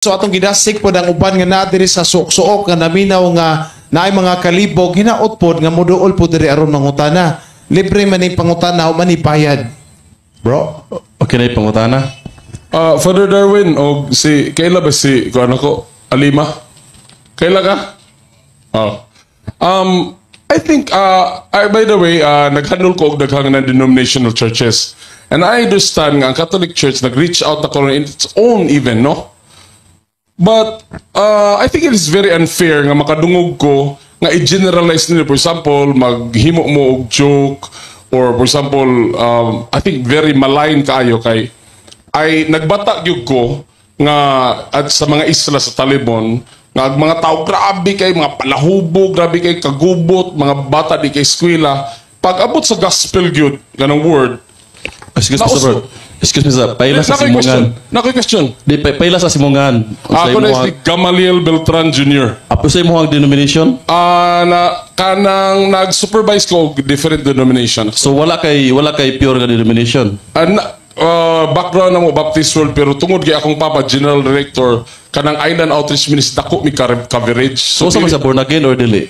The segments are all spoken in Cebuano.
So atong gidasig pod ang uban nga naa diri sa suok-suok nga naminaw nga naay mga kalibog, hinaot pod nga moduol pod diri aron mangutana. Libre man ni pangutana o man ni bayad. Bro. Okay na yung pangutana. Ah, Father Darwin o si kaila ba si kuan ako Alima? Kaila ka? Oh. I think by the way, naghandle ko og daghang non-denominational churches. And I understand nga ang Catholic Church nag-reach out ako in its own even, no? But I think it is very unfair nga makadungog ko nga i-generalize nila. For example, maghimo mo og joke or for example, I think very malign kaayo kay ay nagbata gyud ko nga at sa mga isla sa Talibon nga ang mga tao grabe kay mga palahubog, grabe kay kagubot, mga bata di kay eskwela. Pag abot sa gospel gyud kanang word, Excuse me, Naus- sir. Excuse me, sir. Paila sa Nakoy question. Simongan. Nakoy question. Di, paila sa Simongan. Ako na si Gamaliel Beltran Jr. Apo sa imong denomination? Ah, na kanang nag-supervise ko og different denomination. So wala kay pure nga denomination. Ah, na background na mo Baptist World, pero tungod kay akong papa general director kanang Island Outreach Ministry, dako mi coverage. So sa man sa born again or dili?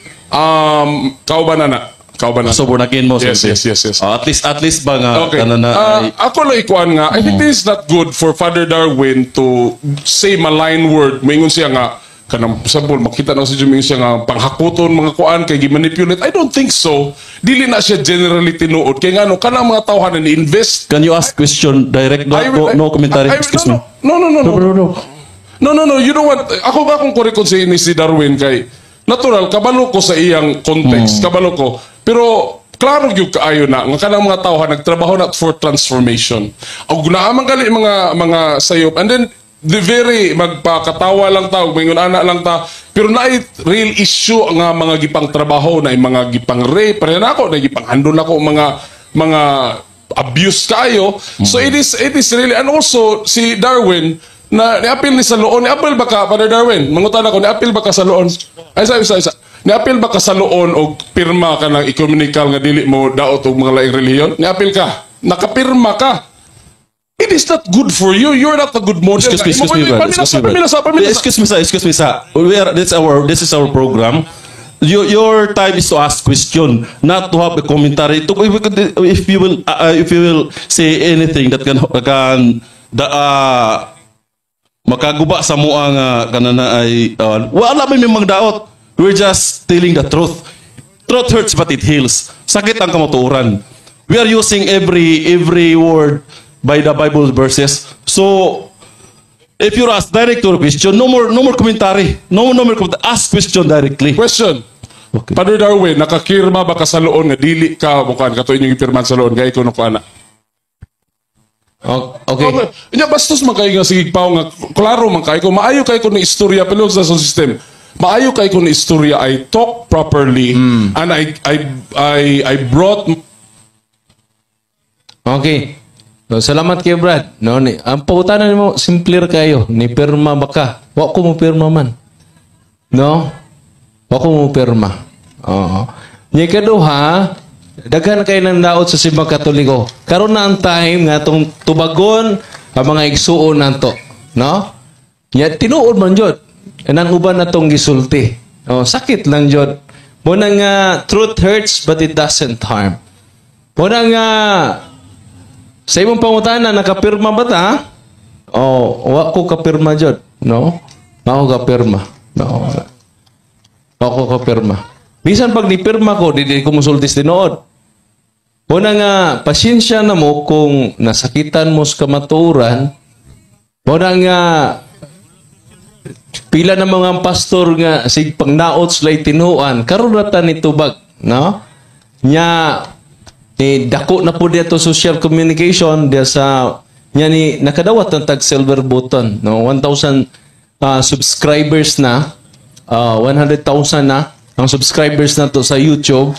Kauban na na. Kauban na. So born again mo. Yes, sir. yes. Ah, at least ba nga kana na Ah, ay, ako lang ikuan nga, I think this is not good for Father Darwin to say malign word. Moingon siya nga kanang example makita na sa moingon siya nga panghakuton mga kuan kay gi-manipulate. I don't think so. Dili na siya generally tinuod kay ngano kanang mga tawhan na ni-invest. Can you ask question direct? No, I will- no, no commentary. Excuse no, me. No. No. No. You know what? Ako ba akong korekon si ni si Darwin kay natural kabalo ko sa iyang context, kabalo ko. Pero klaro gyud kaayo na nga kanang mga tawhan nagtrabaho na for transformation. Og naa man gali mga sayop and then the very magpakatawa lang ta, ug maingon ana lang ta, pero naay real issue nga mga gipang trabaho na mga gipang rape, pareha na ako, na gipang handle nako mga abuse kayo. So it is really, and also si Darwin na ni-appeal ni sa Loon, ni-appeal ba ka, Father Darwin? Mangutan ako, ni-appeal ba ka sa Loon? Ay, isa, isa, isa. Ni-appeal ba ka sa Loon og pirma ka ng ecumenical nga dili mo daot og mga laing relihiyon? Ni-appeal ka. Nakapirma ka. It is not good for you. You're not a good model. Excuse me, brother. Excuse me, brother. Paminasa, paminasa. Excuse me, sir. Excuse me, sir. This is our program. Your time is to ask question, not to have a commentary. To, if, we could, if you will say anything that can the, makaguba sa mua nga kana na ay wala may mang daot. We're just telling the truth. Truth hurts but it heals. Sakit ang kamatuoran. We are using every word by the Bible verses. So if you ask direct to question, no more commentary. No more commentary. Ask question directly. Question. Okay. Father Darwin, nakakirma ba ka sa Loon nga dili ka mukuan kato inyong ipirman sa Loon kay kuno ko ana? Okay. Okay. Nya bastos man kayo nga sige pao nga klaro man kayo ko maayo kay ko ni istorya pero sa system. Maayo kay ko ni istorya. I talk properly and I brought Okay. So, salamat kay Brad. No, ni, ang pangutana nimo simple kayo. Ni pirma ba ka? Wa ko mo pirma man. No? Wa ko mo pirma. Oo. Nya ikaduha, daghan kay nang daot sa Simbang Katoliko. Karon na ang time nga atong tubagon ang mga igsuon nato, no? Nya tinuod man jud. Kanang uban natong gisulti. Oh, sakit lang jud. Mo na nga truth hurts but it doesn't harm. Mo na nga sa imong pangutana, nakapirma ba ta? Oh, wa ko kapirma jud, no? Wa ko kapirma. No. Wa ko kapirma. Bisan pag nipirma ko, di ko musulti sa tinuod. Muna nga, pasensya na mo kung nasakitan mo sa kamatuoran. Muna nga, pila na mga pastor nga sig pangnaot sila tinuan, karon ra ta ni tubag, no? Nya ni dako na po dito social communication diya sa nya ni nakadawat ng tag silver button, no? 1,000 subscribers na, 100,000 na ang subscribers na to sa YouTube.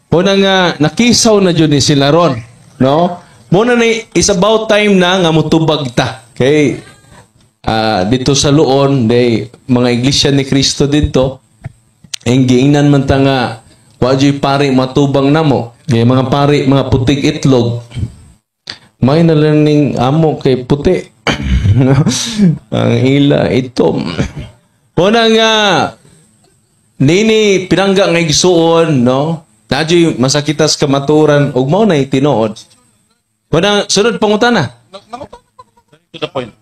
Muna nga nakisaw na jud ni sila ron, no? Muna ni is about time na nga mutubag ta kay dito sa Loon day mga Iglesia ni Cristo dito ang giingnan man ta nga wa juy pari matubang namo. Kay mga pari mga putig itlog. May na lang ning amo kay puti. Ang ila itom. Una nga nini pinangga nga igsuon, no? Nadyo'y masakitas kamaturan ug mao na tinuod. Una, sunod pangutana. To the point.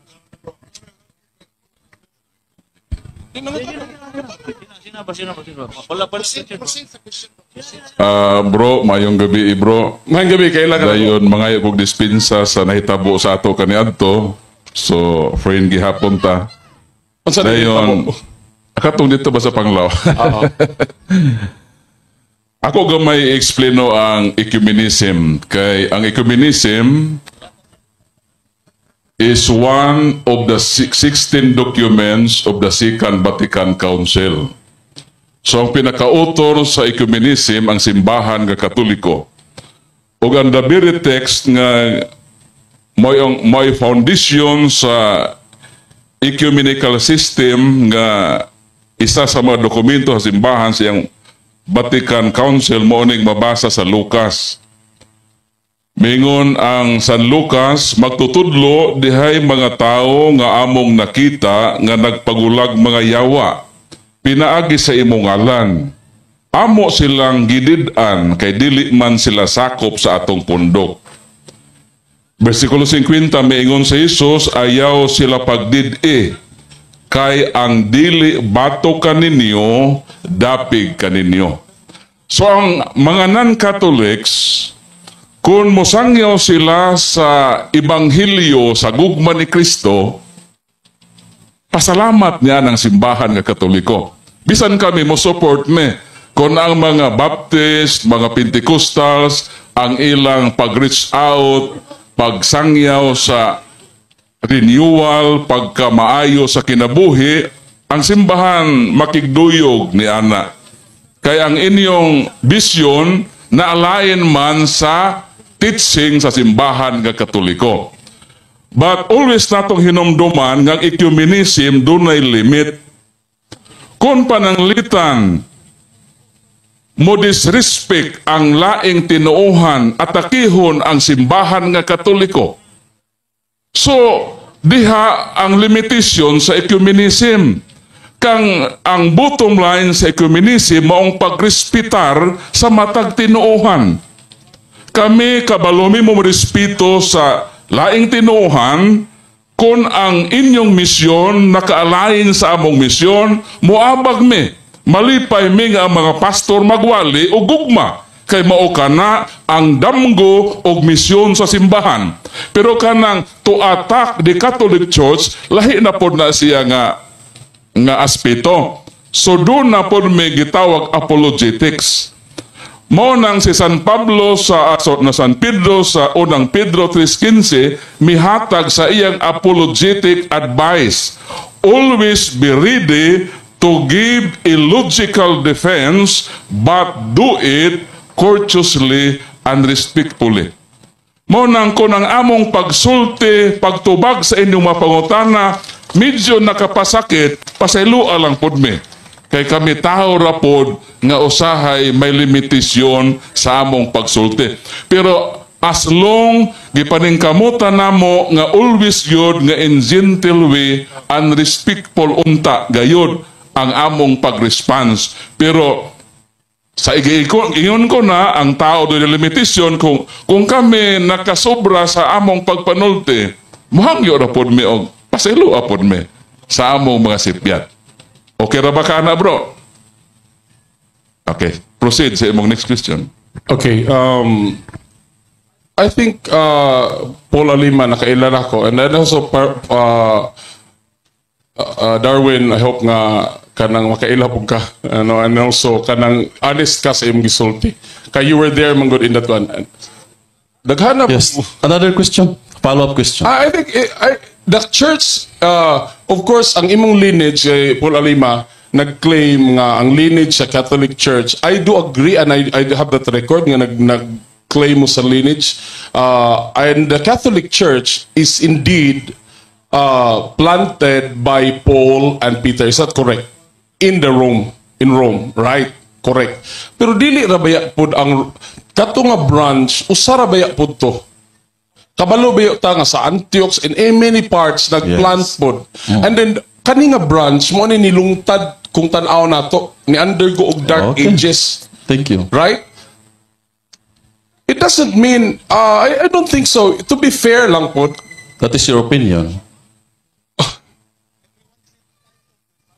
Ah, bro, mayong gabi, bro. Mayong gabi, kailangan ako. Dayon mangayo kog dispensa sa nahitabo sa ato kaniadto. So, friend gihapon ta. Unsa na Dayon, nahitabo? Akatong dito ba sa Panglao? Ako gamay explaino ang ecumenism. Kay ang ecumenism is one of the 16 documents of the Second Vatican Council. So ang pinaka-author sa ecumenism ang Simbahan nga Katoliko. Ug ang the very text nga mo'y foundation sa ecumenical system nga isa sa mga dokumento sa simbahan siyang Vatican Council, mao ning mabasa sa Lucas. Mingon ang San Lucas, magtutudlo, dihay mga tao nga among nakita nga nagpagulag mga yawa pinaagi sa imong ngalan. Amo silang gidid-an kay dili man sila sakop sa atong pundok. Versikulo 50, miingon sa Jesus, "Ayaw sila pagdid-i kay ang dili bato kaninyo, dapig kaninyo." So ang mga non-Catholics, kung mosangyaw sila sa Ebanghelyo sa gugma ni Kristo, pasalamat niya ng Simbahan nga Katoliko. Bisan kami mo support me kung ang mga Baptist, mga Pentecostals, ang ilang pag-reach out, pagsangyaw sa renewal, pagkamaayo sa kinabuhi, ang simbahan makigduyog ni ana. Kaya ang inyong vision na alain man sa teaching sa Simbahan nga Katoliko. But always natong hinumduman nga ang ecumenism dunay limit. Kung pananglitan mo disrespect ang laing tinuohan, atakihon ang Simbahan nga Katoliko. So, diha ang limitasyon sa ecumenism. Kang ang bottom line sa ecumenism maong pagrespetar sa matag tinuohan. Kami kabalo mi mo respeto sa laing tinuohan kung ang inyong misyon nakaalain sa among misyon, moabag mi. Malipay mi nga ang mga pastor magwali o gugma kay mao kana ang damgo og misyon sa simbahan. Pero kanang to attack the Catholic Church, lahi na pod na siya nga aspeto. So doon na pod may gitawag apologetics. Mao nang si San Pablo sa so, na San Pedro sa Unang Pedro 3:15 mihatag sa iyang apologetic advice. "Always be ready to give a logical defense, but do it courteously and respectfully." Mao nang kung ang among pagsulti, pagtubag sa inyong mga pangutana, medyo nakapasakit, pasayloa lang pod mi. Kay kami tao ra pod nga usahay may limitasyon sa among pagsulti. Pero as long gipaningkamutan namo nga always yun nga in gentle way and respectful unta gayud ang among pag-response. Pero sa ingon ko na ang tao doon limitasyon, kung kami nakasobra sa among pagpanulti, muhangyo ra pod mi og pasaylo pod mi sa among mga sipyat. Okay ra ba ka na, bro? Okay, proceed sa imong next question. Okay, I think Paul Alima nakaila na ko and then also Darwin, I hope nga kanang makaila pud ka ano, and also kanang honest ka sa imong gisulti kay you were there man gud in that one. Daghan na. Yes. Another question. Follow-up question. I think the church, of course, ang imong lineage kay Paul Alima, nag-claim nga ang lineage sa Catholic Church. I do agree and I have that record nga nag-claim mo sa lineage. And the Catholic Church is indeed planted by Paul and Peter. Is that correct? In Rome, right? Correct. Pero dili ra baya pud ang kato nga branch, usa ra baya pud to? Kabalo ba ta nga sa Antioch and in many parts nagplant pod. And then kani nga branch mo ni nilungtad kung tan-aw nato ni undergo og dark ages. Thank you. Right? It doesn't mean I don't think so. To be fair lang po. That is your opinion.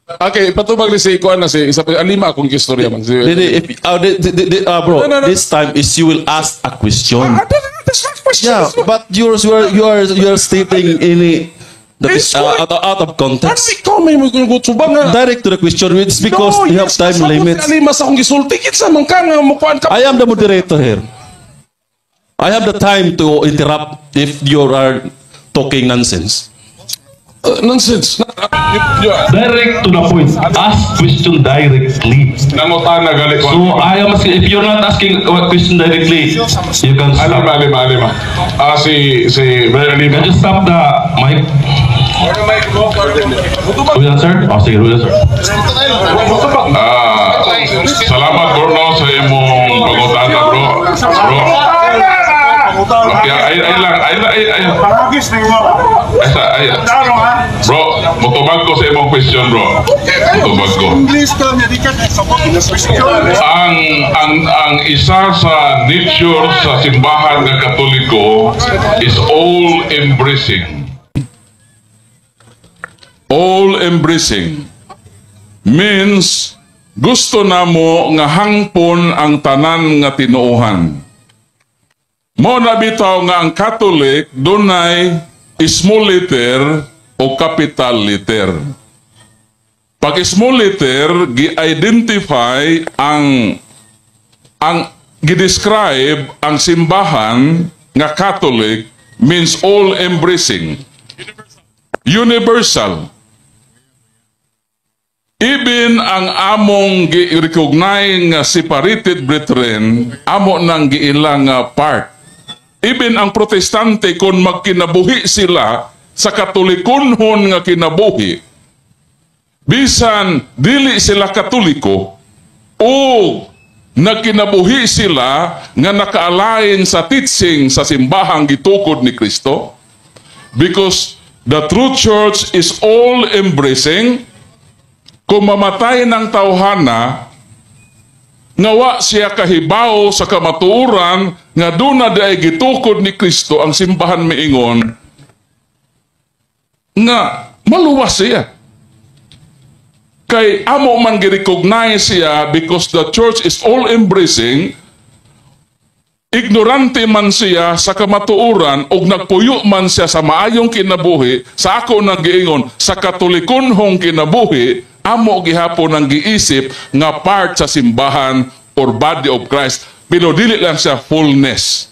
Okay, patubag ni si kuan na si isa pa alima akong istorya man. Si, Dili, if, di, di, di, bro, No. this time is you will ask a question. Ah, that's not question. Yeah, but yours were you are stating any that It's is out of Ano context. ikaw may mga nga? Direct to the question, it's because No, you have yes, time sabot limits. si Alima sa akong gisulti. Kinsa man ka nga mukuan ka? I am the moderator here. I have the time to interrupt if you are talking nonsense. Nonsense. Direct to the point. Ask question directly. Nangutana gali ko. So I am asking, if you're not asking a question directly, you can stop. Alima, alima, alima. Ah, si Brother Alima. Can you stop the mic? Will answer? Oh, sige, will answer. Ah, salamat, bro, no, sa imong pangutana, bro. Bro. Okay, ay ay lang, ay ay ay. Ay, ay. Bro, mutubag ko sa imong question, bro. Mutubag ko. Ang isa sa nature sa simbahan ng Katoliko is all embracing. All embracing means gusto namo nga hangpon ang tanan nga tinuohan. Mo na bitaw nga ang Catholic dunay small letter o capital letter. Pag small letter, gi-identify ang gi-describe ang simbahan nga Catholic means all embracing. Universal. Even ang among gi-recognize nga separated brethren, amo nang giila nga part. Even ang Protestante, kung magkinabuhi sila sa Katolikonhon nga kinabuhi, bisan dili sila Katoliko, o nagkinabuhi sila nga naka-align sa teaching sa simbahang gitukod ni Kristo, because the true church is all embracing. Kung mamatay ng tawhana nga wa siya kahibaw sa kamatuoran nga duna di gitukod ni Kristo ang simbahan, miingon nga maluwas siya kay amo man gi-recognize siya because the church is all embracing. Ignorante man siya sa kamatuoran og nagpuyo man siya sa maayong kinabuhi, sa ako nang giingon sa Katolikonhong kinabuhi, amo gihapon ang giisip nga part sa simbahan or body of Christ, pero dili lang siya fullness.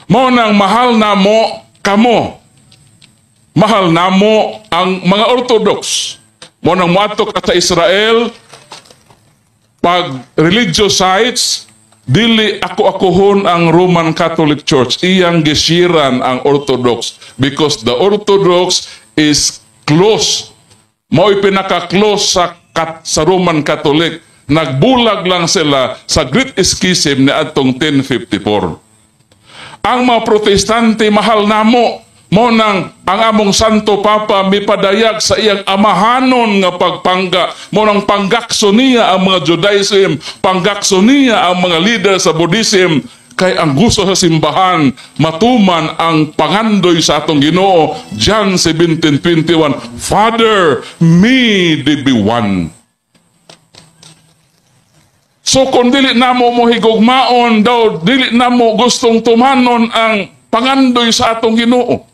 Mao nang mahal namo kamo, mahal namo ang mga Orthodox. Mao nang moadto ka sa Israel, pag religious sites, dili ako akuhon ang Roman Catholic Church, iyang gisiran ang Orthodox because the Orthodox is close, mao'y pinaka-close sa Roman Catholic. Nagbulag lang sila sa Great Schism ni atong 1054. Ang mga Protestante, mahal namo. Mo nang ang among Santo Papa mipadayag sa iyang amahanon nga pagpangga. Mo nang panggakso niya ang mga Judaism, panggakso niya ang mga leader sa Buddhism, kay ang gusto sa simbahan matuman ang pangandoy sa atong Ginoo, John 17:21, "Father, may they be one." So kung dili namo mo higugmaon daw, dili namo gustong tumanon ang pangandoy sa atong Ginoo.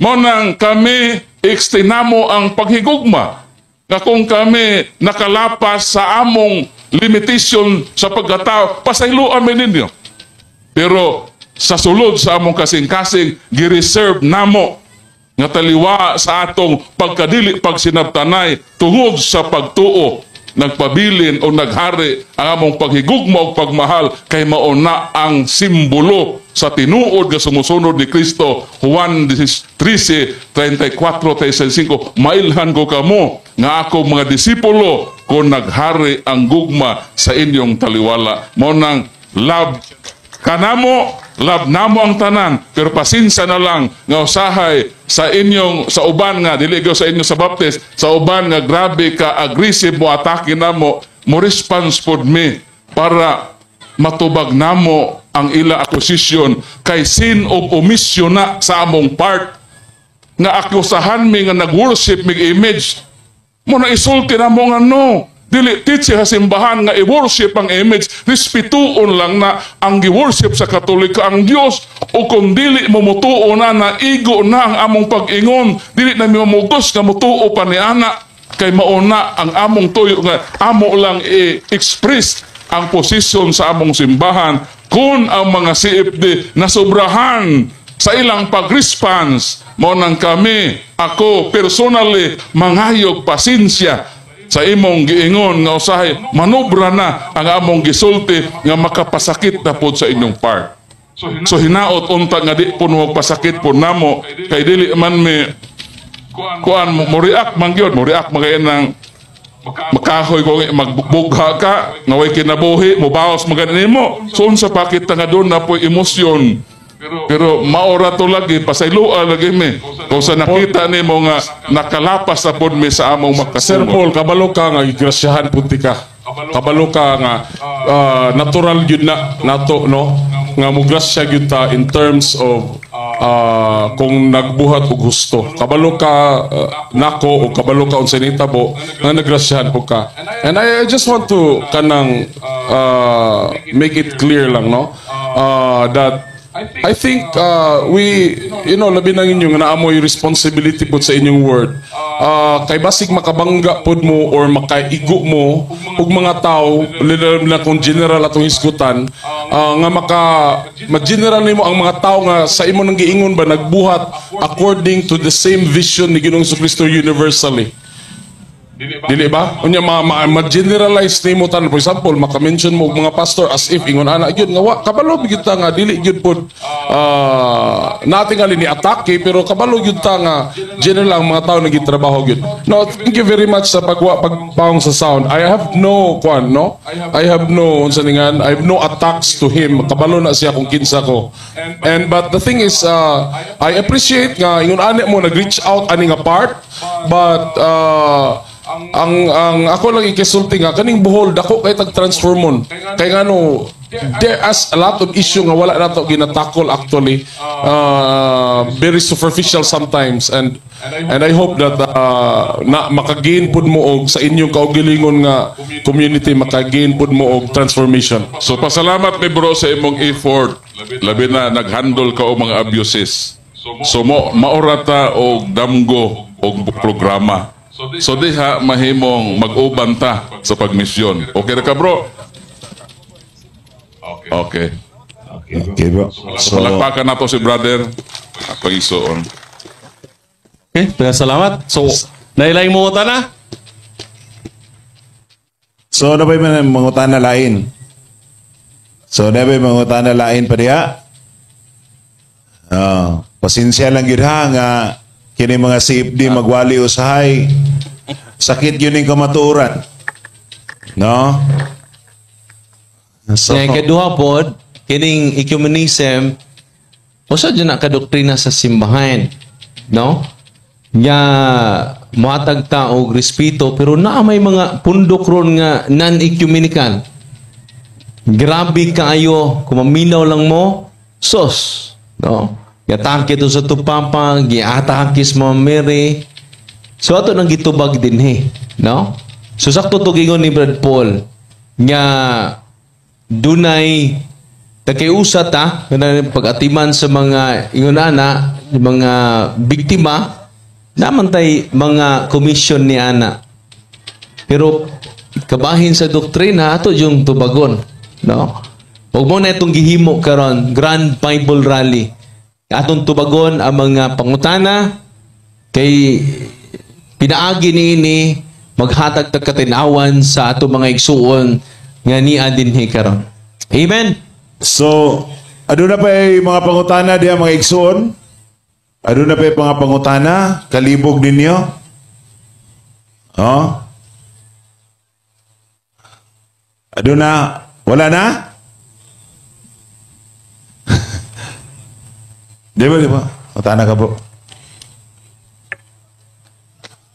Mo nang kami extend namo ang paghigugma. Nga kung kami nakalapas sa among limitation sa pagkatao, pasayloa mi ninyo. Pero sa sulod sa among kasing-kasing, gi-reserve namo nga taliwa sa atong pagkadili pagsinabtanay tungod sa pagtuo, nagpabilin o naghari ang among paghigugma o pagmahal kay mauna ang simbolo sa tinuod nga sumusunod ni Kristo. Juan 13:34-35, "Mailhan ko kamo nga ako mga disipulo kung naghari ang gugma sa inyong taliwala." Mao nang love. Kanamo, love namo ang tanan, pero pasensya na lang nga usahay sa inyong, sa uban nga dili gyud sa inyo sa Baptist, sa uban nga grabe ka aggressive mo atake namo, mo response pod mi para matubag namo ang ila accusation, kay sin of omission na sa among part nga akusahan mi nga nag-worship mig image mo. Na isulti na mo nga no, dili teaching sa simbahan nga i-worship ang image. Respetuon lang na ang gi-worship sa Katoliko ang Dios, o kung dili mo mutuo na, naigo na ang among pag-ingon. Dili na mi mamugos nga mutuo pa ni ana, kay mauna ang among tuyo nga amo lang i-express ang posisyon sa among simbahan. Kung ang mga CFD nasobrahan sa ilang pag-response, mo nang kami, ako personally, mangayog pasensya sa imong giingon nga usahay manobra na ang among gisulti nga makapasakit na pod sa inyong part. So hinaot unta nga di po pasakit po namo, kay dili man mi kuan mo react man gyud, mo react man kay nang makahoy ko, magbugha ka nga way kinabuhi, mobawas man gani nimo. So unsa pa kita nga doon na po emosyon, pero maora to lagi, pasayloa lagi mi kung sa nakita nimo nga nakalapas na pod mi sa among Sir makasungod. Paul, kabalo ka nga gigrasyahan pud ka. Kabalo ka nga natural gyud na nato, no, nga mo grasya gyud ta in terms of kung nagbuhat og husto. Kabalo ka nako o kabalo ka unsa nitabo nga nagrasyahan pud ka. And I just want to kanang make it clear lang, no, that I think we, labi nang inyo nga naamoy responsibility pud sa inyong word. Kay basig makabangga pud mo or makaigo mo og mga tao, lalo na kung general atong hisgutan, nga maka ma-general nimo ang mga tao nga sa imo nang giingon ba nagbuhat according to the same vision ni Ginoong Kristo universally. Dili ba? Unya ma-generalize nimo tanan. For example, maka-mention mo og mga pastor as if ingon ana gyud nga wa kabalo gyud ta nga dili gyud pod natin ni atake, pero kabalo gyud ta nga general ang mga tao nagitrabaho gyud. No, thank you very much sa pagwa pagpaong sa sound. I have no kwan, no? I have no unsa ningan, I have no attacks to him. Kabalo na siya kung kinsa ko. And but the thing is I appreciate nga ingon ani mo nag-reach out ani nga part, but ang ako lang ikisulti nga kaning Bohol dako kay tag transformon, kay ngano there is a lot of issue nga wala nato ginatakol actually, very superficial sometimes, and I hope that na makagain pud mo og sa inyong kaugalingon nga community, makagain pud mo og transformation. So pasalamat mi, bro, sa imong effort. Labi na naghandle ka og mga abuses. So mo maorata og damgo og programa. So diha mahimong mag-uban ta sa pagmisyon. Okay ra ka, bro? Okay. Okay, bro. So, palakpakan nato si brother. Ako isuon. Okay, salamat. So, nailaing mo na? So, na ba yung mangutana lain? So, na ba yung mangutana lain pa diha? Ah, pasensya lang gyud ha nga kini mga CFD magwali usahay. Sakit yun yung kamatuoran. No? So, Kaya kaduha pod, kining ecumenism, usa dyan na kadoktrina sa simbahan. No? Nga mohatag ta og respeto, pero naa may mga pundok ron nga non-ecumenical. Grabe kaayo kung maminaw lang mo, sos, no? Giatake to sa Tupapa, giatake sa Mama Mary. So ato nang gitubag dinhi, no? So sakto to giingon ni Brad Paul nga dunay takiusa ta kanang pag-atiman sa mga ingon ana, mga biktima naman tay mga komisyon ni ana. Pero kabahin sa doktrina ato yung tubagon, no? Ug mo na itong gihimo karon, Grand Bible Rally. Atong tubagon ang mga pangutana kay pinaagi niini maghatag tag katin-awan sa ato mga igsuon nga nia dinhi karon. Amen. So, aduna pa yung mga pangutana diha, mga igsuon? Aduna pa yung mga pangutana? Kalibog ninyo? Oh? Aduna? Wala na? Di ba, di ba? Mutana ka, bro.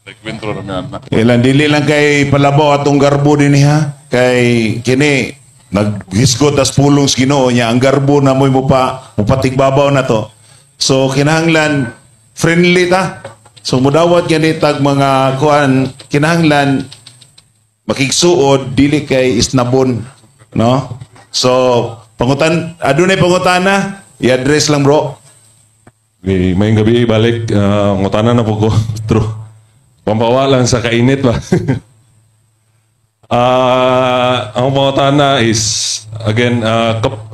Nagkwentro na nga na. Ilan dili lang kay palabaw atong garbo din ha. Kay kini naghisgot tas pulong sa Ginoo niya ang garbo na mo'y mupa mupatigbabaw na to. So kinahanglan friendly ta. So mudawat gani tag mga kuan, kinahanglan makigsuod, dili kay isnabon, no? So pangutan, adunay pangutana, i-address lang, bro. Okay, maayong gabii balik, ngutana na po ko. True. Pampawa lang sa kainit ba. Ang pangutana is again,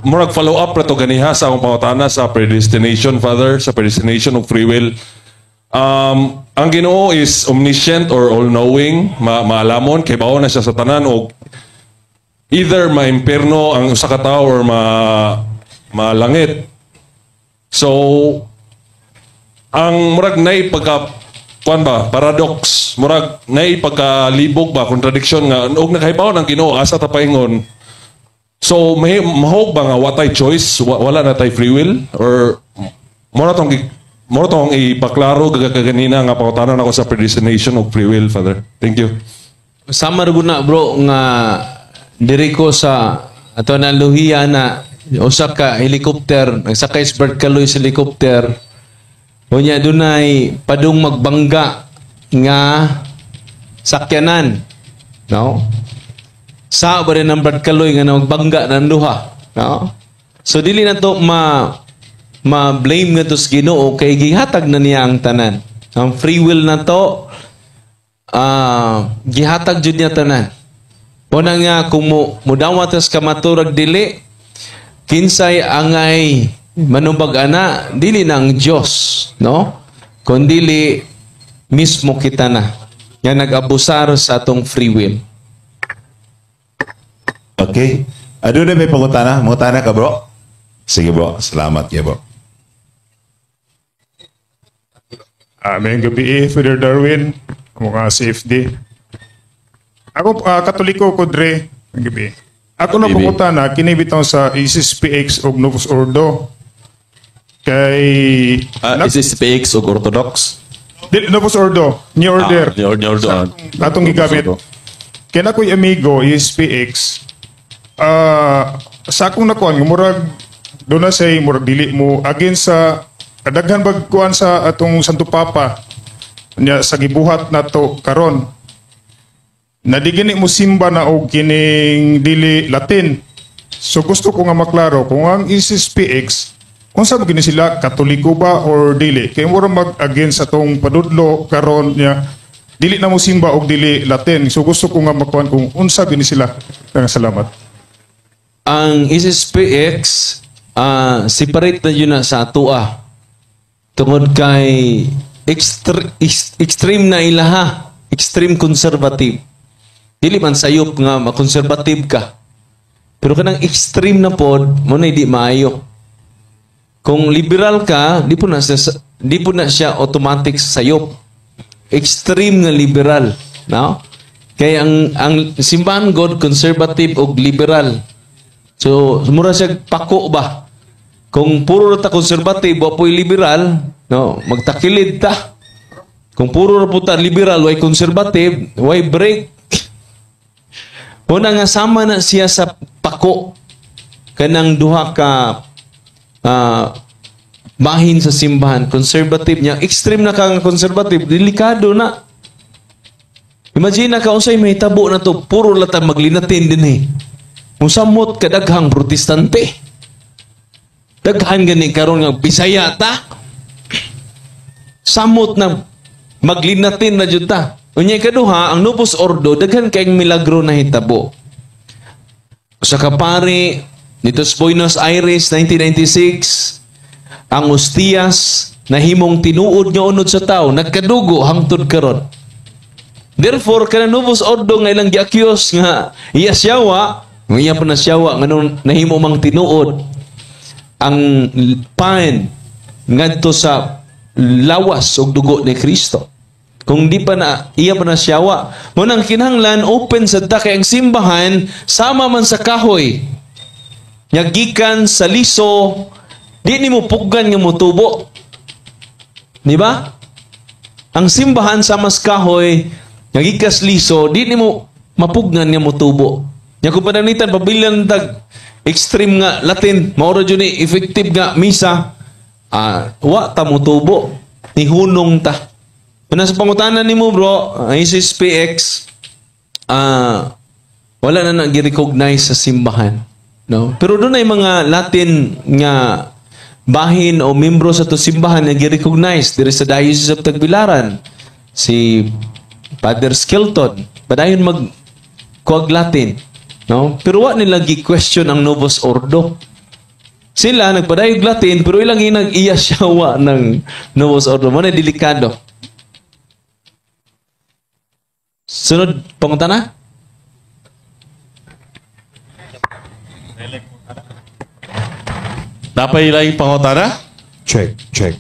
murag follow up ra to ganiha sa akong pangutana sa predestination, Father, sa predestination of free will. Ang Ginoo is omniscient or all-knowing, maalamon, kay bawo na siya sa tanan og either maimpierno ang usa ka tawo or malangit. So ang murag nay pagka kuan ba, paradox, murag nay pagkalibog ba, contradiction nga og nakahibaw ng Ginoo, asa ta paingon? So may mahog ba nga wa tay choice, wala na tay free will, or mora tong ipaklaro kaganina nga pangutana nako sa predestination of free will, Father? Thank you. Sama ra gud na, bro, nga diri ko sa ato na luhiya na usa ka helicopter, nagsakay si Bert Caloy sa helicopter. Unya dunay padung magbangga nga sakyanan, no? Sa ba rin ang Brad Caloy nga magbangga ng duha, no? So dili na to ma blame nga to sa Ginoo kay gihatag na niya ang tanan. Ang free will na to, gihatag jud niya tanan. Una nga kung mo mudawat tas kamaturag dili, kinsay angay manubag ana, dili na ang Dios, no? Kundili mismo kita na nga nag-abusar sa atong free will. Okay. Adunay may pangutana? Mangutana ka, bro? Sige, bro. Salamat kay bro. Maayong gabii, Father Darwin, mga CFD. Ako, Katoliko ko dre, maayong gabii. Ako na Gabii. Pangutana, kini bitaw sa ISSPX og Novus Ordo. Kay SSPX o Orthodox? Di, Novus Ordo, New Order. Ah, New Order. Atong gigamit. Kaya na ko'y amigo, ISPX, sa akong nakuan, nga murag, doon na say, murag dili mo, against sa, daghan bag kuan sa atong Santo Papa, nya sa gibuhat na to karon na di gani mo simba na og kining dili Latin. So gusto ko nga maklaro kung ang SSPX kung sa gini sila, Katoliko ba or dili, kay mura mag against atong padudlo karon niya, dili na mo simba og dili Latin. So gusto ko nga makuan kung unsa gini sila. Daghang salamat. Ang SSPX, separate na yun na sa atua. Tungod kay extreme na ilaha, extreme conservative. Dili man sayop nga ma-conservative ka. Pero kanang extreme na pod, mo na di maayo. Kung liberal ka, di po na siya automatic sayop. Extreme nga liberal, no? Kaya ang simbahan God, conservative og liberal. So, mura siya pako ba? Kung puro ra ta conservative, wa po'y liberal, no, magtakilid ta. Kung puro ra po ta liberal, way conservative, way break. Una nga sama na siya sa pako kanang duha ka bahin sa simbahan, conservative niya, extreme na ka nga conservative, delikado na. Imagine na ka unsay mahitabo na to, puro lata maglinatin din eh. Musamot kadaghang Protestante. Daghan gani karon nga Bisaya ta. Samot na maglinatin na jud ta. Unya ikaduha, ang Novus Ordo, daghan kayong milagro na hitabo. Sa kapari dito sa Buenos Aires 1996, ang ostiyas nahimong tinuod nga unod sa tao, nagkadugo hangtod karon. Therefore, kana Novus Ordo nga ilang gi-accuse nga iya siyawa, nga iya pa na siyawa, nganong nahimo mang tinuod ang pan ngadto sa lawas ug dugo ni Kristo. Kung di pa na iya pa na siyawa, mo nang kinahanglan open sa ta kay ang simbahan sama man sa kahoy. Nya gikan sa liso Di nimo puggan nga motubo. Di ba? Ang simbahan sa mas kahoy nga gikas liso, di nimo mapugnan nga motubo. Nya kung pananglitan pabilin tag extreme nga Latin, mao ra jud ni effective nga misa, wa ta motubo, nihunong ta. Una sa pangutana nimo, bro, ang SSPX wala na nag-recognize sa simbahan, no? Pero doon ay mga Latin nga bahin o membro sa to simbahan nga gi-recognize diri sa Diocese of Tagbilaran. Si Father Skelton, padayon mag kuag Latin, no? Pero wa nila gi-question ang Novus Ordo. Sila nagpadayog Latin pero ilang inag iya siya wa ng Novus Ordo. Mo na delikado. Sunod pangutana? Napay laing pangutana? Check, check.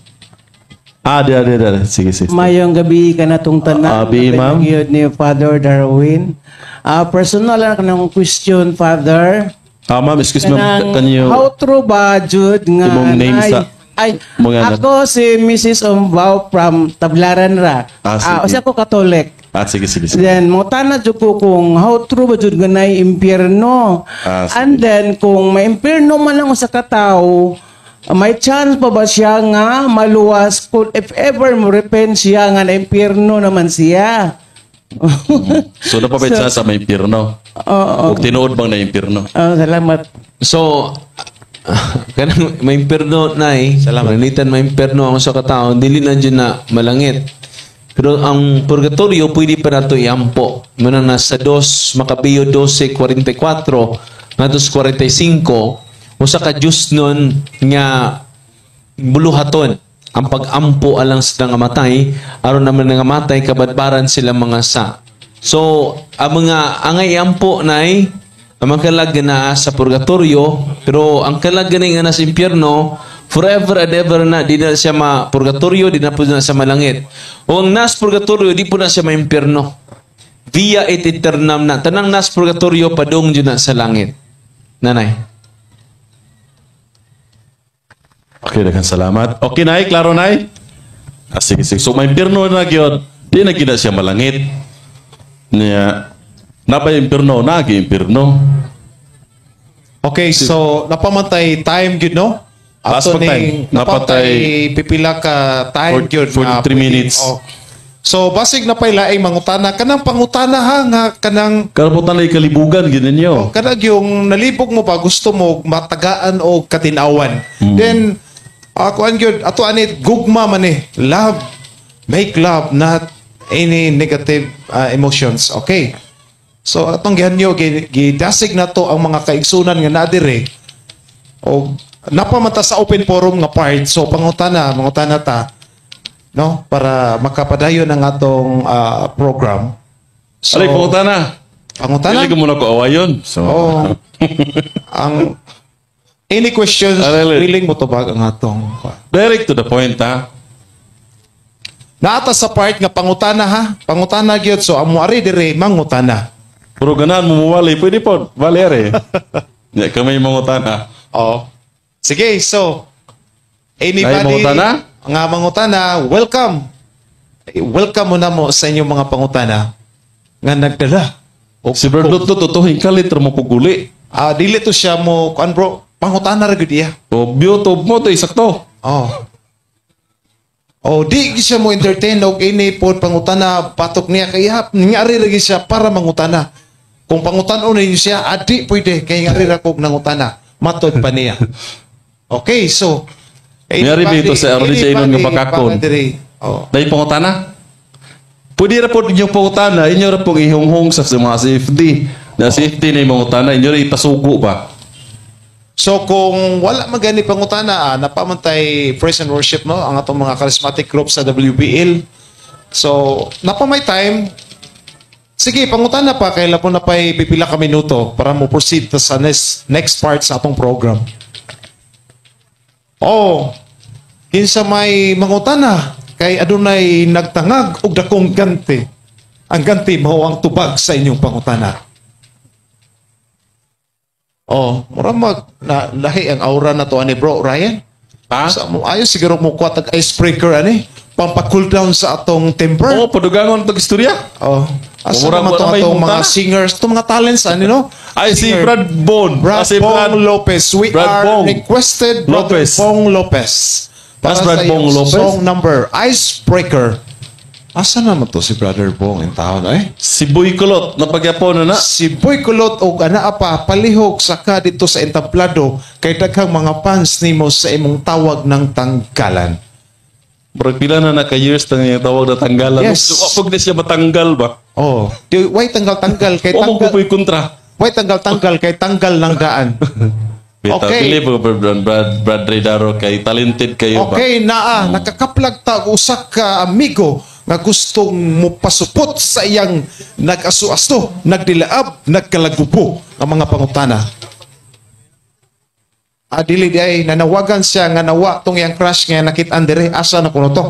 Ah, di. Sige, sige. Mayong gabi ka na tong tanan. Abi, ma'am. Yun ni Father Darwin. Personal lang kanang question, Father. Ma'am, excuse me, Kanang, can you how true ba, Jude, nga Imong name sa ay, mga ako si Mrs. Ombao from Tablaran ra. Sige. Usa ko Catholic. Ah, sige. Then, mangutana jud ko kung how true ba jud nga naay impyerno. Sige. And then, kung may impyerno man lang usa ka tawo, may chance pa ba siya nga maluwas kung if ever mo repent siya nga na impyerno naman siya? So, napabait siya sa may impyerno. Oo. Ug tinuod bang na impyerno? Oh, salamat. So, kanang may impyerno na eh. Salamat. Pananglitan may impyerno ang usa ka tawo, dili na dyan na malangit. Pero ang purgatorio pwede pa nato iampo. Muna na sa 2 Macabeo 12:44 ngadto sa 45, usa ka Diyos nun nga buluhaton ang pag-ampo alang sa nangamatay aron naman nangamatay kabadbaran sila mga sa. So ang mga angay ampo nay ang mga kalag nga naa sa purgatorio, pero ang kalag gani nga nasa impyerno forever and ever na, di na siya ma purgatorio, di na po na siya malangit. O ang nas purgatorio, di po na siya maimpyerno. Via et aeternam na. Tanang nas purgatorio, padung dyan na sa langit. Nanay. Okay, daghang salamat. Okay, Nay, klaro, Nay? Sige, sige. So, may impyerno na gyud, di na gyud na siya malangit. Niya, napay impyerno, nagi impyerno. Okay, so napamantay time gyud, no? Last Ato pa time. ning napatay pipila ka time gyud nga 43 minutes. Oh. So basig na pay laing mangutana kanang pangutana ha nga kanang Karaputan na kalibugan gyud ninyo. Kanang yung nalibog mo ba gusto mo matagaan o katinawan. Then kuan gyud ato ani gugma man eh. Love, make love, not any negative emotions. Okay. So atong gihanyo gidasig na to ang mga kaigsunan nga naa diri. O napamata sa open forum nga part. So pangutana, mangutana ta, no, para makapadayon ang atong program. So, Alay, pangutana. Pangutana? Dili ko muna ko awayon. So, Oh. Ang any questions, Alay, alay. willing mo tubag ang atong Direct to the point, ha? Naata sa part nga pangutana ha. Pangutana gyud, so ang muari dire mangutana. Pero ganahan mo muwali, pwede po. Valere. Ya, kami mangutana. Oh. Sige, so anybody Ay, mangutana? nga mangutana, welcome. Welcome mo na mo sa inyong mga pangutana nga nagdala. O, Si Brad Lutlo, totoo, hingkalit mo puguli. Dili to siya mo, kuan bro, pangutana ra gyud iya. O, YouTube mo to, isakto. Oh. Oh, di gyud siya mo entertain og ini pod pangutana patok niya kay hap ngari ra gyud siya para mangutana. Kung pangutan-on ninyo siya, adi pwede kay ngari ra kog nangutana. Matod pa niya. Okay, so Ngari ba ito sa aron siya inon nga bakakon? Oh. Dahil pangutana? Pwede ra po inyong pangutana, inyo ra pong ihunghong sa mga CFD. Na CFD na yung mangutana, inyo ra ipasugo ba? So kung wala magani pangutana, napamantay praise and worship, no, ang atong mga charismatic group sa WBL. So napamay time. Sige, pangutana pa kay po na pay pipila ka minuto para mo proceed ta sa next part sa atong program. Oh, kinsa may mangutana kay adunay nagtangag og dakong ganti. Ang ganti mao ang tubag sa inyong pangutana. Oh, mura mag na, lahi ang aura na to ani bro Ryan. Ha? Sa mo ayo siguro mo kuha tag icebreaker ani pampa-cool down sa atong temper. Oo, padugangon tag istorya. Oh. Asa Murag naman wala tong may atong mga mungtana. singers, itong mga talents ani, no? Ay, si Singer. Brad Bone. Brad Ah, si Bong Brad Lopez. We Brad are Bong requested Brother Lopez. Bong Lopez. That's Para Brad sa Bong iyong Lopez? song number, Icebreaker. Asa naman to si Brother Bong in town, eh? Si Boy Kulot, napagyapon na na. Si Boy Kulot og anaa pa palihog saka dito sa entablado kay daghang mga fans nimo sa imong tawag ng tanggalan. Murag pila na naka years na yung tawag na tanggalan. Yes. Wag na siya matanggal ba? Oh, di way tanggal-tanggal kay O mo tanggal. ko kontra. Way tanggal-tanggal kay tanggal ng daan. Okay. Okay. Believe ko Brad, Brad, Brad Redaro kay talented kayo ba? Okay, naa nakakaplag ta og usa ka amigo nga gustong mopasupot sa iyang nag-aso-aso, nagdilaab, nagkalagubo ang mga pangutana. Ah, dili di ay nanawagan siya nga nawa tong iyang crush nga nakit-an dire, asa na kuno to?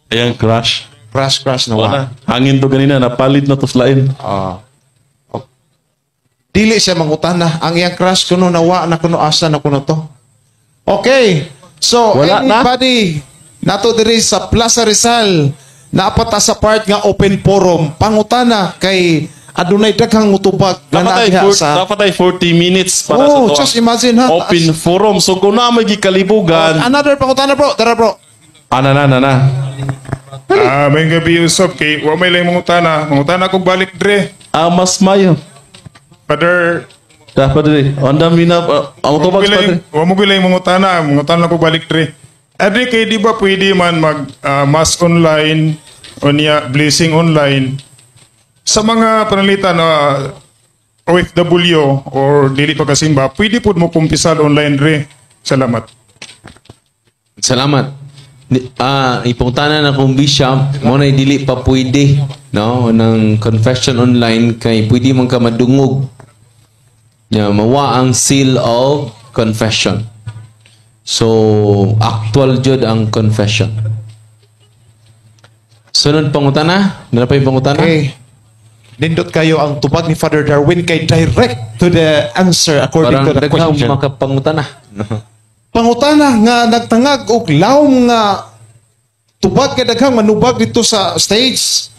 Ayan, crush. Crush, crush nawa. Wala. Hangin to ganina, napalit na to slain. Ah. Oh. Dili siya mangutana. Ang iyang crush kuno nawa na kuno, asa na kuno to. Okay. So, Wala na? anybody nato diri sa Plaza Rizal, naapata sa part nga open forum, pangutana kay adunay daghang mutubag nga Dapat ay, naadha sa dapat ay 40 minutes para Oh, sa to. just imagine ha. Open forum. So kung na may gikalibugan, Another pangutana, bro. Tara, bro. Ana na na na. Ah, may gabi Yusuf kay wa may lang mangutana. Mangutana kog balik dre. Ah, mas mayo. Father, Dapat diri. Ang dami na ang wa mo tubag gilay padre. wa mo gilay mangutana, mangutana kog balik dre. Adri kay di ba pwede man mag mass online o niya blessing online sa mga pananglitan na OFW or dili pa kasimba, pwede pud mo kumpisal online dre. Salamat. Salamat. Ipungtanan na kong bishop, mo na dili pa pwede, no, ng confession online kay pwede man ka madungog. Ya, mawa ang seal of confession. So, actual jud ang confession. Sunod pangutana? Dala pa yung pangutana? Okay. Nindot kayo ang tubag ni Father Darwin kay direct to the answer according Parang to the daghang question. makapangutana. Pangutana nga nagtangag og lawom nga tubag kay daghang manubag dito sa stage.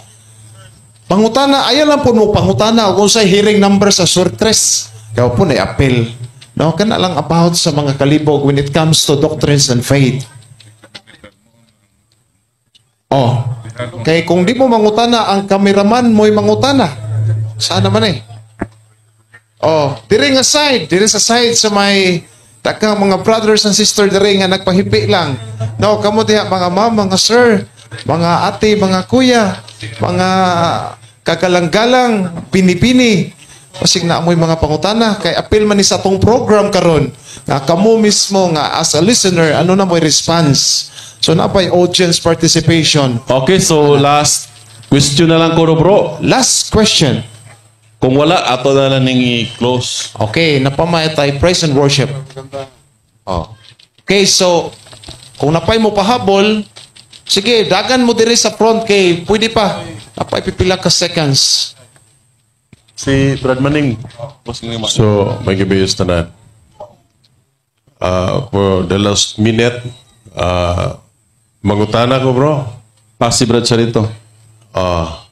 Pangutana, ayaw lang po mo pangutana kung sa hearing number sa Surtres. Kaya po na appeal. No, kana lang about sa mga kalibog when it comes to doctrines and faith. Oh. Kay kung di mo mangutana, ang cameraman mo'y mangutana. Sana man eh. Oh, diri nga side, diri sa side sa may takang mga brothers and sister diri nga nagpahipi lang. No, kamo diha mga ma'am, mga sir, mga ate, mga kuya, mga kagalang-galang, pinipini. Basig na amoy mga pangutana kay appeal man ni sa atong program karon nga kamo mismo nga as a listener ano na mo'y response. So napay audience participation. Okay, so last question na lang ko bro. Last question. Kung wala, ato na lang ning i-close. Okay, napamay tayo praise and worship. Oh. Okay, so kung napay mo pahabol, sige, dagan mo diri sa front kay pwede pa. Napay pipila ka seconds. Si Brad Maning. Boss nga man. So, may gibiyos tanan. For the last minute, mangutana ko, bro. Ah, si Brad Charito. Ah,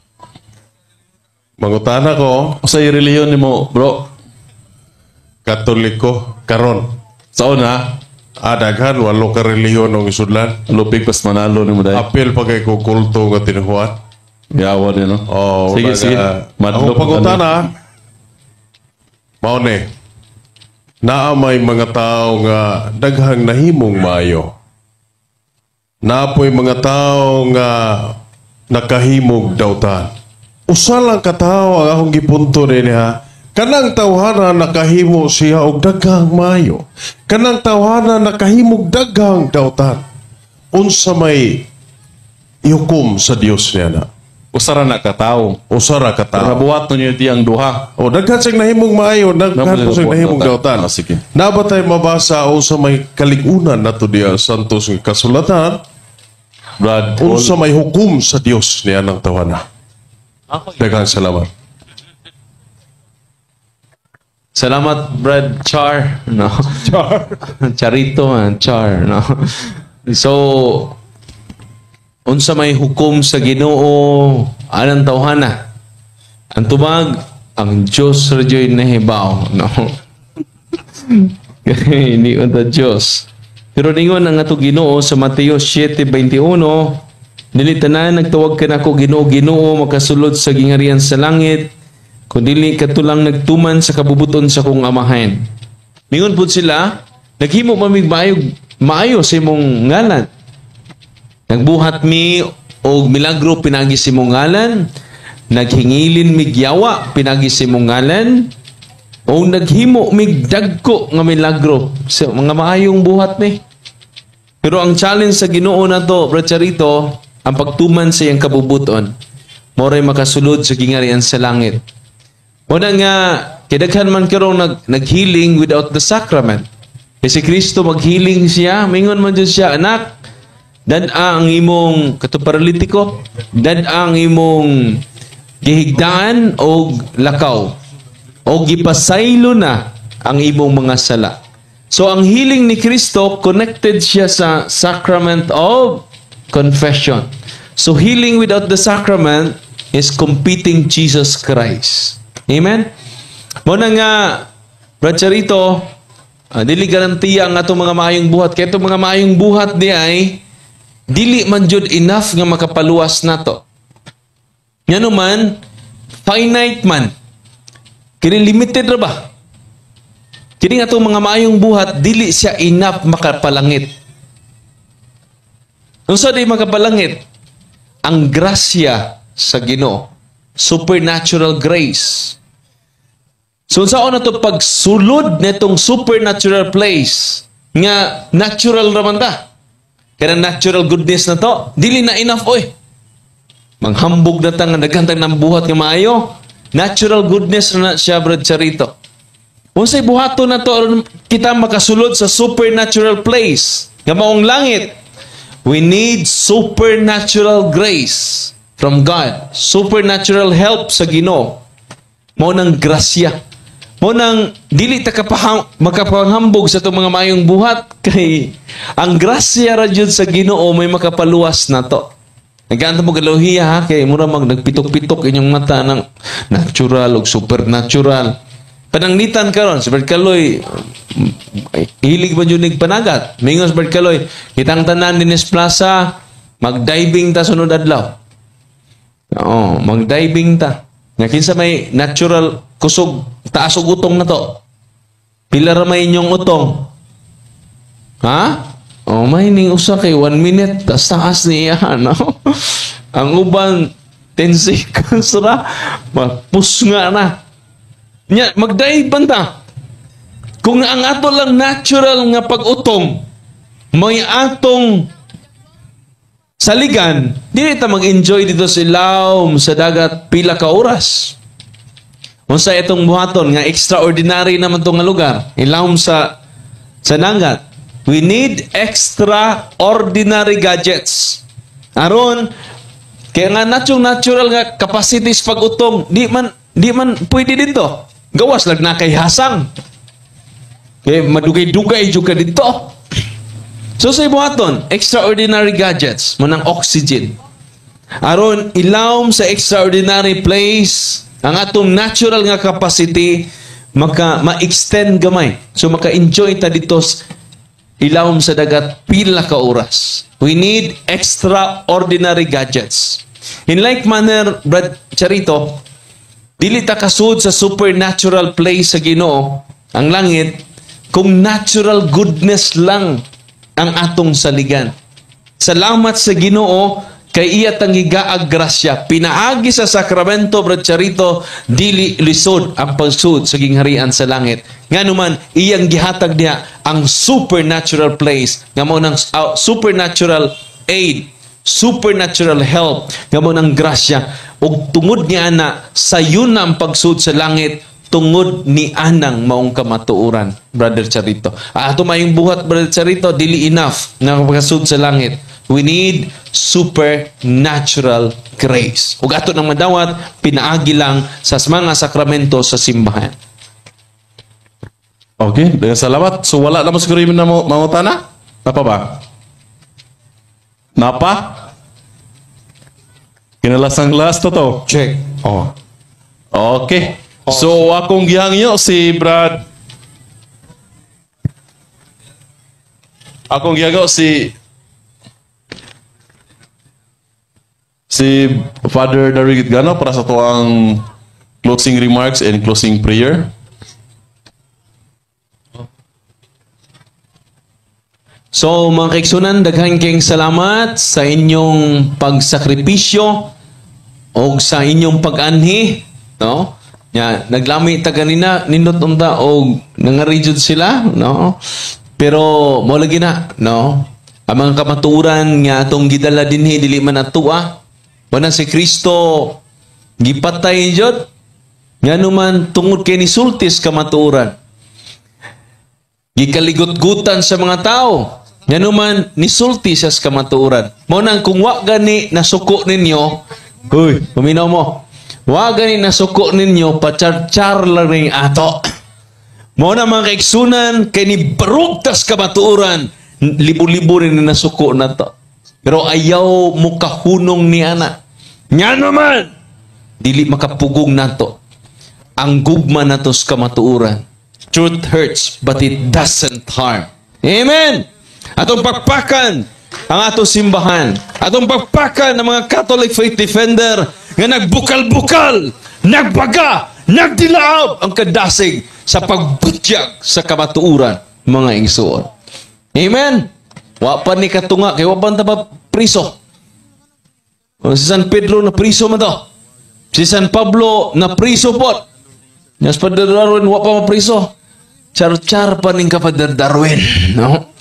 mangutana ko, Sa relihiyon nimo, bro? Katoliko, karon. Sa una, Ah, daghan, walo ka relihiyon ang isudlan. Lupig pas manalo nimo dai. Apil pa kay ko kulto nga tinuhuan. Yawa din, no? Oh, Sige, wala sige. Ang pangutana, mao ni, naa may mga tao nga daghang nahimong maayo. Naa po'y mga tao nga nakahimog dautan. Usa lang ka tawo ang akong gipunto din ha. Kanang tawhana nakahimo siya og daghang maayo. Kanang tawhana nakahimog daghang dautan. Unsa may ihukom sa Dios niya na? Usa ra na ka tawo. Usa ra ka Pero tawo. nabuhat ninyo diyang duha. O daghan siyang nahimong maayo, daghan po siyang nahimong dautan. Ah, sige. Naa ba tay mabasa unsa may kaligunan nato diya santos nga kasulatan? Brad, Unsa may hukom sa Dios niya ng tawhana? Daghang salamat. Salamat, Brad Char. No? Char. Charito, man. Char. No? So, unsa may hukom sa Ginoo, anang tawhana? Ang tubag, ang Diyos ra jud nahibaw, no? Hindi ta Diyos. Pero ningon ang ato Ginoo sa Mateo 7:21, "Dili tanan nagtawag kanako 'Ginoo, Ginoo' makasulod sa gingharian sa langit, kundi kadto lang nagtuman sa kabubuton sa akong Amahan." Mingon pud sila, "Naghimo man mig maayo, maayo sa imong ngalan. Nagbuhat mi og milagro pinagi sa imong ngalan, naghingilin mig yawa pinagi sa imong ngalan, o naghimo mig dagko nga milagro." Sa mga maayong buhat ni. Pero ang challenge sa Ginoo nato, Brad Charito, ang pagtuman sa iyang kabubuton, mao ray makasulod sa gingharian sa langit. Una nga, kidaghan man karong nag-healing without the sacrament. Kasi si Kristo mag-healing siya, mingon man jud siya, "Anak, dad-a ang imong kato paralitiko, dad-a ang imong gihigdaan og lakaw. O gipasaylo na ang imong mga sala." So ang healing ni Kristo, connected siya sa sacrament of confession. So healing without the sacrament is competing Jesus Christ. Amen? Mao na nga, Brad Charito, dili garantiya ang atong mga maayong buhat. Kaya itong mga maayong buhat di ay, dili man jud enough nga makapaluwas nato. Ngano man, finite man. Kini limited ra ba? Kini atong mga maayong buhat, dili siya enough makapalangit. Unsa di makapalangit? Ang grasya sa Ginoo. Supernatural grace. So unsaon na to pagsulod nitong supernatural place nga natural raman ta? Kaya natural goodness na to, dili na enough, oy. Manghambog na ta nga daghan tang ng buhat nga maayo. Natural goodness na siya, Brad Charito. Unsay buhaton na to aron kita makasulod sa supernatural place nga maong langit? We need supernatural grace from God. Supernatural help sa Ginoo. Mao nang grasya. Mao nang dili ta makapanghambog sa atong mga maayong buhat kay ang grasya ra jud sa Ginoo may makapaluwas nato. Nagkaanta mo galohiya ha, kay mura mag nagpitok-pitok inyong mata ng natural ug supernatural. Pananglitan karon si Bert Kaloy, hilig ba jud nig panagat. Mingon si Bert Kaloy, "Kitang tanan dinis plaza, magdiving ta sunod adlaw." Oo, magdiving ta. Nga kinsa may natural kusog taas og utong na to? Pila ra may inyong utong? Ha? Oh, may ning usa kay 1 minute tas taas niya, no? Ang uban 10 seconds ra, mapus nga na. Nya magdive ta. Kung ang ato lang natural nga pag-utong may atong saligan, dili ta mag-enjoy dito sa ilawom sa dagat pila ka oras. Unsa itong buhaton nga extraordinary naman to nga lugar, ilawom sa dagat? We need extraordinary gadgets. Aron kaya nga natural natural nga capacities pag-utong, di man pwede dito. Gawas lang na kay hasang. Kay madugay-dugay jud ka dito. So sa buhaton, extraordinary gadgets, mao nang oxygen. Aron ilawom sa extraordinary place, ang atong natural nga capacity maka ma-extend gamay. So maka-enjoy ta dito ilawom sa dagat pila ka oras. We need extraordinary gadgets. In like manner, Brad Charito, dili ta kasud sa supernatural place sa Ginoo, ang langit, kung natural goodness lang ang atong saligan. Salamat sa Ginoo kay iya tang gigaag grasya. Pinaagi sa sakramento, Brad Charito, dili lisod ang pagsud sa gingharian sa langit. Ngano man, iyang gihatag niya ang supernatural place nga mao nang supernatural aid, supernatural help nga mao nang grasya, ug tungod ni ana sayon na ang pagsud sa langit tungod ni anang maong kamatuoran, Brother Charito. Ato mayong buhat, Brother Charito, dili enough na makasud sa langit. We need supernatural grace. Ug ato nang madawat pinaagi lang sa mga sakramento sa simbahan. Okay, daghang salamat. So wala naman siguro yung na mangutana? Napa ba? Napa? Kinalasang last to to. Check. Oh. Okay. So akong gihangyo si Brad. Akong gihangyo si Father Darwin Gitgano para sa tuang closing remarks and closing prayer. So mga kaiksunan, daghan kayong salamat sa inyong pagsakripisyo o sa inyong pag-anhi, no? Nya, naglami ta ganina nindot unta og nangari jud sila, no? Pero mo lagi na, no? Ang mga kamatuoran nga atong gidala dinhi dili man atua. Wala si Kristo gipatay jud. Ngano man tungod kay nisultis kamatuoran. Gikaligot-gutan sa mga tao. Ngano man nisulti siya sa kamatuoran. Mao nang kung wa gani nasuko ninyo, huy, paminaw mo. Wa gani nasuko ninyo, pachar-char lang ring ato. Mao na mga kaiksunan kay ni barugtas kamatuoran, libo-libo rin nasuko na to. Pero ayaw mo kahunong ni ana. Ngano man dili makapugong nato ang gugma nato sa kamatuoran. Truth hurts, but it doesn't harm. Amen! Atong pakpakan ang atong simbahan. Atong pakpakan ang mga Catholic Faith Defender nga nagbukal-bukal, nagbaga, nagdilaab ang kadasig sa pagbutyag sa kamatuoran, mga igsoon. Amen! Wa pa ni katunga, kay wa pa ta priso. Si San Pedro na priso man to. Si San Pablo na priso po. Yes, Father Darwin, wa pa mapriso. Char-char pa ning ka Father Darwin, no?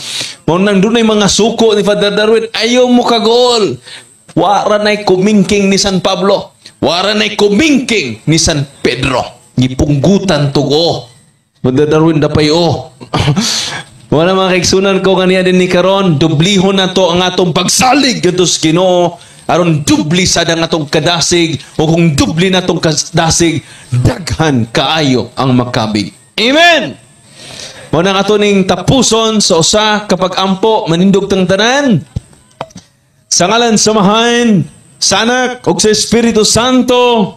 Mao nang dunay mga suko ni Father Darwin, ayaw mo kagool. Wara na'y kumingking ni San Pablo. Wara na'y kumingking ni San Pedro. Gipunggutan tugo. Father Darwin dapay o. Wala mga kaigsunan ko nga niya din ni karon, dublihon na to ang atong pagsalig kadto sa Ginoo aron dubli sad ang atong kadasig, o kung dubli na tong kadasig, daghan kaayo ang makabig. Amen. Mao nang ato ning tapuson sa usa kapag ampo manindog tang tanan. Sa ngalan sa Amahan, sa Anak ug sa Espiritu Santo.